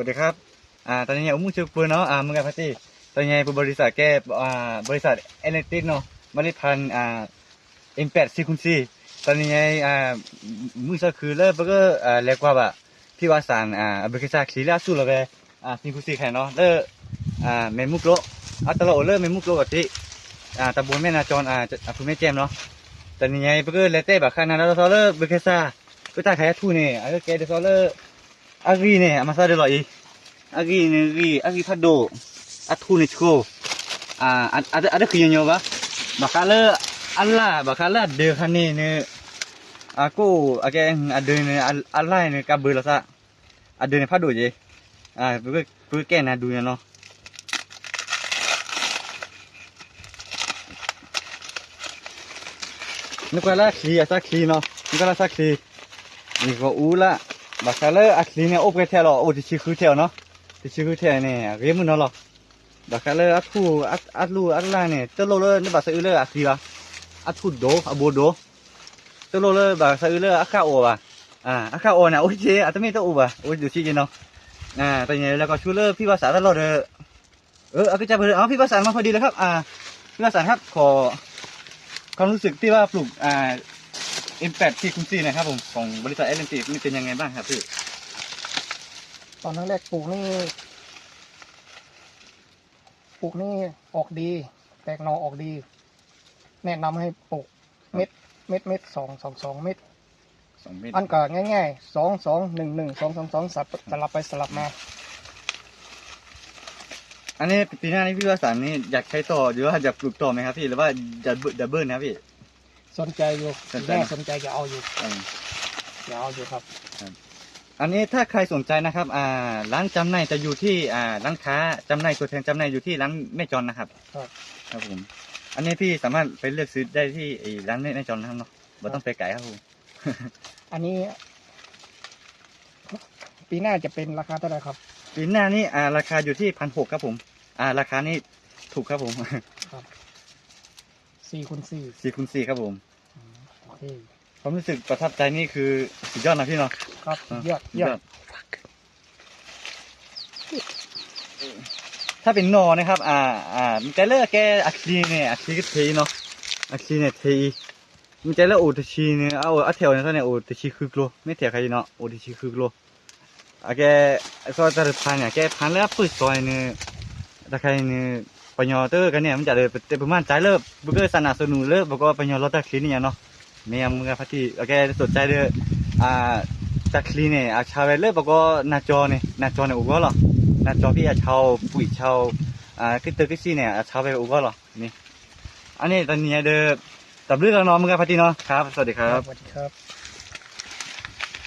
สวัสดีครับ อ่า ตอนนี้ยังอุ้มชื่อปืนเนาะ อ่า เมืองกาลพาตี้ ตอนนี้บริษัทแก อ่า บริษัท เอเลนติก เนาะ ผลิตภัณฑ์ อ่า เอ็มแปด สี่คูณสี่ တနံၤညါ မုၢ်ဆၢခုလၢပက လဲၤကွၢ်ဘၣ် ဖံးဝါစၢ် အဘၢၣ်ကစၢ်ချံလၢအဆူၣ်လီၤဝဲ သံၣ်ခူစ့ၣ်ခဲနီၤ လၢ မဲးမုၢ်ကျိ အတလီၢ်အိၣ်လၢမဲးမုၢ်ကျိဘၣ်သ့ၣ် တဘိမဲာ်နၤကၠီ အဖုမဲာ်ကဲမ်နီၤ တနံၤညါအံၤ ပကလဲၤတဲဘၣ်ဃးနၤဒီးဒ်သိးလၢဘၢၣ်ကစၢ် ပတၢ်ခးအထူၣ်န့ၣ် အကဲဒ်သိးလၢ အဂံၢ်န့ၣ် အမၤသးဒၢးလီၤအံၤ အဂံၢ်န့ၣ်ဂံၢ် အဂံၢ်ဖးဒိၣ် အထူၣ်န့ၣ်ဆှိ အတဃံညီညီဘၣ် ဘၣ်ဃးလၢ အလၢ် ဘၣ်ဃးလၢအဒၢးခါန့ၣ်န့ၣ် အကိၣ် အကဲ အဒၢးန့ၣ် အလၢ်န့ၣ် ကးဘၢလီၤသး အဒၢးန့ၣ်ဖးဒိၣ်က့ၤ ပကကဲနၤဒုးန့ၣ်နီၤ နကွၢ်လၢအချံ အသးချံနီၤ နကွၢ်လၢအသးချံ ဂီၤအူလၢ ဘၣ်ဃးလၢအချံန့ၣ် အိၣ်ပှဲၤထဲလီၤ အိၣ်တဆံဃုထဲအီၤနီၤ တဆံဃုထဲန့ၣ် အဂ့ၤမုၢ်နီၤလီၤ ဘၣ်ဃးလၢအထူၣ် အလူၢ်အလၢ်န့ၣ် တလိၣ်လၢနဘၣ်သးအုးလၢအချံဘၣ် အထူၣ်ဒိၣ် အဘိဒိၣ် တလိၣ်လၢဘၣ်သးအုးလၢအဃၣ်အီၤဘၣ် အဃၣ်အီၤန့ၣ် အိၣ်က့ၤ အတမ့ၢ်တအိၣ်ဘၣ် အိၣ်ဒိၣ်ဆံးက့ၤနီၤ တနံၤညါလဲၤကီးဆူလၢဖံးဝါစၢ်တၢ်လီၢ်ဒီး အကစၢ်ပ ဖံးဝါစၢ်မၤဖီဒံးလၢၤခါ ဖံးဝါစၢ်ခါ ขอ ความรู้สึกที่ว่าปลูก อ่า เอ็มแปด ที่คุณซีนะครับผม ของบริษัท เอเลนติก นี่เป็นยังไงบ้างครับพี่ ตอนแรกๆปลูกนี่ ปลูกนี่ออกดี แตกหน่อออกดี แนะนำให้ปลูกเม็ด เม็ด เม็ด สอง สอง สอง เม็ด สองเม็ด อันก็ง่ายๆ สอง สอง หนึ่ง หนึ่ง สอง สอง สอง สลับ สลับไปสลับมา อันนี้ปีหน้านี้พี่วสันต์นี่อยากใช้ต่อหรือว่าอยากปลูกต่อไหมครับพี่ หรือว่าจะดับเบิลนะครับพี่ สนใจอยู่ สนใจ ปีหน้าสนใจจะเอาอยู่ เออ จะเอาอยู่ครับ ครับ อันนี้ถ้าใครสนใจนะครับ อ่า ร้านจำหน่ายจะอยู่ที่ อ่า ร้านค้าจำหน่าย ตัวแทนจำหน่ายอยู่ที่ร้านแม่จอนนะครับ ครับ ครับผม อันนี้พี่สามารถไปเลือกซื้อได้ที่ไอ้ร้านแม่ แม่จอนนะครับเนาะ ไม่ต้องไปไกลครับผม อันนี้ ปีหน้าจะเป็นราคาเท่าไหร่ครับ ปีหน้านี่ อ่า ราคาอยู่ที่พันหกครับผม อ่า ราคานี่ถูกครับผม ครับ สี่คูณสี่ สี่คูณสี่ครับผม อืม โอเค ความรู้สึกประทับใจนี่คือสุดยอดนะพี่เนาะ ครับ สุดยอด สุดยอด ยอด ถ้าเป็นหน่อนะครับ อ่า อ่า မ့ၢ်တဲလၢအကဲအချံန့ၣ် အချံကထံးအံၤနီၤ အချံန့ၣ်ထံးအံၤ မ့ၢ်တဲလၢအိၣ်တဆံန့ၣ် အအိၣ်အထဲအီၤန့ၣ် သီန့ၣ် အိၣ်တဆံဃုကျိ မ့ၢ်ထဲခါအံၤနီၤ အိၣ်တဆံဃုကျိ အကဲ အသီတၢ်တဖၣ်န့ၣ် အကဲဖၣ်လၢအပၢၢ်စီၤန့ၣ် တၢ်ခါအံၤန့ၣ် ပှၤညီတကန့ၣ် မ့ၢ်တၢ်ဒီး ပမၤတၢ်လၢ ပကစးနၢ်စိၤနူာ်လၢ ပကီၢ်ပှၤညီလီၤတၢ်ချံန့ၣ်ညါနီၤ မ့ၢ်အမုၢ်ဂၤဖါတံၢ် အကဲ တစိၢ်ကဲဒီး တၢ်ချံန့ၣ် အဆါဝဲလၢပကီၢ်နၤကၠီန့ၣ် နၤကၠီန့ၣ်အိၣ်ဂီၢ်လီၤ နၤကၠီဖဲအဆါအိၣ် ပှံာ်ဆါအိၣ် ကတၢၢ်ကစံၣ်န့ၣ် အဆါဝဲအိၣ်ဂီၢ်လီၤ မ့ၢ် အန့ၣ်တနံၤညါဒီး တၢ်ဘျုးလီၤနီၤ မုၢ်ဂၤဖါတံၢ်နီၤ ครับ สวัสดีครับ ครับ สวัสดีครับ